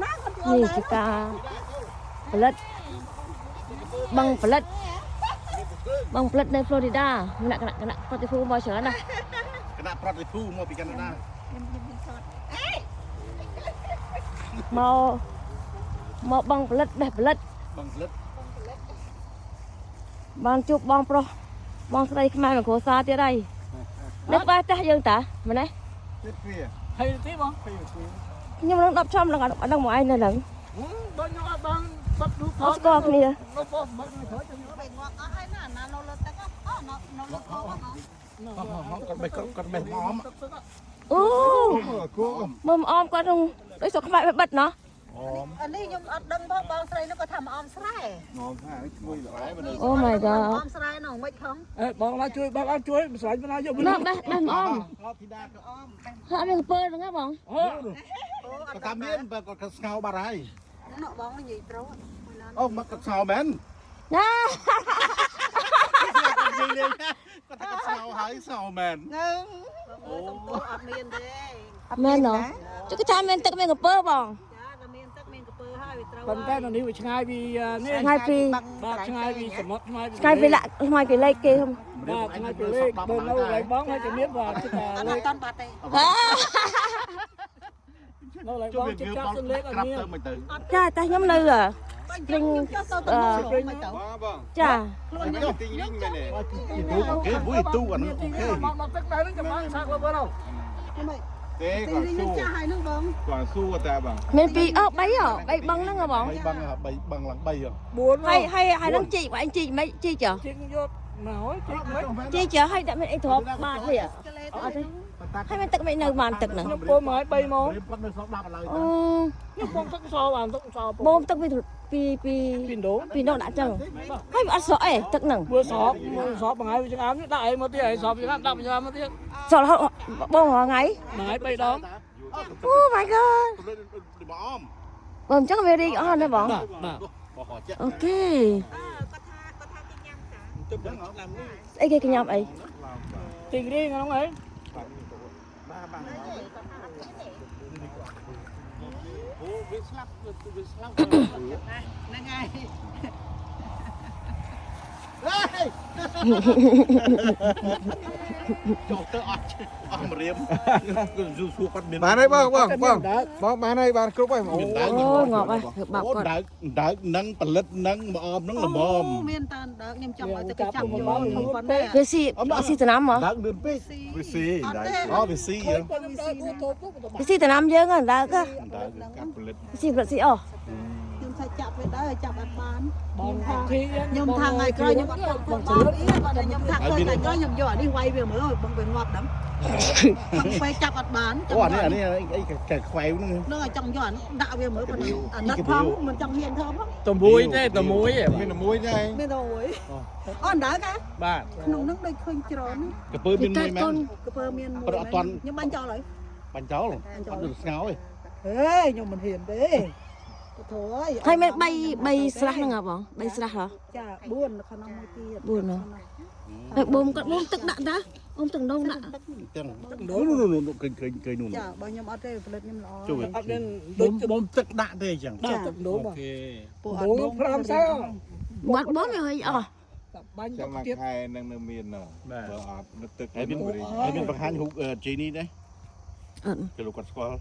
ណាគាត់ជួ នេះជាការផលិតបឹងផលិតបឹងផលិតនៅ Florida គណៈគណៈគណៈប្រតិភូមកច្រើនណាស់ គណៈប្រតិភូមកពីកាណាដា មកមកបឹងផលិតបេះផលិត បងផលិត បានជួបបងប្រុសបងស្រីខ្មែរមួយគ្រួសារទៀតហើយនៅក្បែរផ្ទះយើងតាមែនទេ ទៀតវា ហើយទីបង ខ្ញុំនឹង10ចំនឹងអត់ដឹងមកឯងនៅហ្នឹង បងខ្ញុំអត់បានបាត់រូប អត់ស្គាល់គ្នា នៅប៉ុស្តិ៍មិនត្រូវចាំ បែកងាប់អស់ហើយណាណានៅលើទឹកអូនៅនៅលើគោក គាត់បេះគាត់បេះមកអម អូ គោ មើលមកអមគាត់នឹងដូចស្រុកខ្មែរបិទណោះ អម អានេះខ្ញុំអត់ដឹងផងបងស្រីនោះគាត់ថាមកអមស្រែ ងំថាឈ្មោះល្អបើនៅ អូ my god អមស្រែនោះមិនផង អេបងឡាជួយបងអត់ជួយស្រឡាញ់ណាយក ណោះបេះបេះមកអម អធីតាក៏ អម ហើយអត់មានកពើហ្នឹងហ៎បង អូ គាត់ថាមានបើគាត់ស្ងោបាត់ហើយ នោះបងនិយាយត្រូវមួយឡាន អូមកគាត់ស្ងោមែន ណា គាត់និយាយលេងគាត់ថាគាត់ស្ងោហើយស្ងោមែន នឹងអូសំទោអត់មានទេ មែនណោះចុះគេថាមានទឹកមានកពើបង ចាតែមានទឹកមានកពើហើយវាត្រូវ ប៉ុន្តែនៅនេះវាឆ្ងាយពីនេះ ឆ្ងាយពី បាទឆ្ងាយពីសមុទ្រឆ្ងាយពី ឆ្ងាយពីលាក់ឆ្ងាយពីលេខគេហឹម បាទឆ្ងាយពីលេខបើនៅកន្លែងបងហើយជំនាញបាទចិត្ត អត់ លេខ តាន់បាត់ទេ ហា នៅកន្លែង ជួយ បងចិត្ត វាបង ចាប់សលេខអត់ ក្រាប់ មាន ទៅមិនទៅ ចាតែខ្ញុំនៅ ខ្ញុំចុះទៅទៅមិនទៅ បងបង ចា ខ្លួនខ្ញុំ ទីរីងមែនទេ ទូអូខេមួយទូអានោះអូខេ មកមកទឹកដែរហ្នឹងចាំបានសាកលើបង មិន ទេ ទី គាត់សួរ នេះចាស់ហើយនោះបង គាត់សួរតាបង មានពីរអូ3ហ៎3បឹងហ្នឹងហ៎បង 3បឹង3បឹងឡើង3ហ៎ 4 ហើយហើយហើយហ្នឹងជីកឯងជីកមិនជីកច ជីកយកមកហើយជីកមិន ជីកចហើយដាក់មានអីទ្របបាតវាអត់ទេហើយមានទឹកមិននៅបានទឹកហ្នឹង ខ្ញុំពុំមកហើយ3ម៉ោង រៀបគាត់នៅស្រុក10ឥឡូវ អូ ខ្ញុំពុំទឹកសបានទឹកស បូមទឹកពីពីពី ពីដូង ពីនោះដាក់ចឹងហើយវាអត់ស្រក់អីទឹកហ្នឹង មើលសបមើលសបមួយថ្ងៃវាចង្អាមដាក់អីមកទៀតអីសបចង្អាមដាក់ចង្អាមមកទៀត ស្រក់រហូតបងរាល់ថ្ងៃ មួយថ្ងៃ3ដង Oh my god មកអម បើមិនចឹងវារីកអស់ណាបង បាទបាទ បោះចិត្ត អូខេ គាត់ថាគាត់ថាគេញ៉ាំតា ទៅដឹងហ៎ ស្អីគេកញ្ញាប់អី ទីរីងហ្នឹងអី អូវាស្លាប់វាស្លាប់ ហ្នឹងហើយ ចូលទៅអត់អស់ម្រាមគឺសួរគាត់មាន បានហើយបងបងបងបងបានហើយបានគ្រប់ហើយអូ មានដើ អូងាប់ហើយធ្វើបាបគាត់ ដើកដើកនឹងផលិតនឹងមកអមនឹងល្មម មានតាដើកខ្ញុំចង់ឲ្យតែគេចាប់យកធំប៉ុណ្ណា វាស៊ីស៊ីតំណាំហ៎ ដើកលឿនពេក វាស៊ីដែរ អូវាស៊ីហ៎ គាត់ខ្ញុំដើរគួរតូបទៅ វាស៊ីតំណាំយើងហ្នឹងដើក កាត់ផលិត ស៊ីផលិតស៊ីអស់ ខ្ញុំថាចាប់វាដែរចាប់អត់បាន បងធី ខ្ញុំថាថ្ងៃក្រោយខ្ញុំអត់ទៅបងអីគាត់តែខ្ញុំថាថ្ងៃក្រោយខ្ញុំយកអានេះវាយវាមើលបងវាងាប់ដឹងខំពេលចាប់អត់បាន អូអានេះអានេះអីកែខ្វែវហ្នឹង នឹងឲ្យចង់យកអាដាក់វាមើលប៉ុណ្ណឹងអាណិតផងមិនចង់ហ៊ានធ្វើផង តមួយទេតមួយទេ មានតែមួយទេ មានតែមួយអូនដើកា បាទ ក្នុងនឹងដូចឃើញច្រើន កពើមានមួយមែន កពើមានមួយខ្ញុំបាញ់ចោលហើយ បាញ់ចោលអត់ដូចស្ងោទេ ហេខ្ញុំមិនហ៊ានទេធូអើយ ហើយមាន3 3ស្រះហ្នឹងហ៎បង3ស្រះហ៎ ចា4នៅក្នុងមួយទៀត 4ហ៎ហើយបូមគាត់បូមទឹកដាក់តាបូមទឹកដងដាក់ ចឹងនោះនោះនោះឃើញឃើញឃើញនោះ ចាបើខ្ញុំអត់ទេផលិតខ្ញុំល្អ ជួយ អត់មាន ដូច ដូច បូមទឹកដាក់ទេចឹង ដាក់ទឹកដូងបាទ គេ ពួក ដូង5សែ បាត់បូមវាហើយអស់ បាញ់ ចាំមួយ ទៀត ខែនឹងនៅមានបើអត់ទឹក ហើយមានហើយមានបង្ហាញរូបជីនេះដែរ អត់ គេលោកគាត់ស្គាល់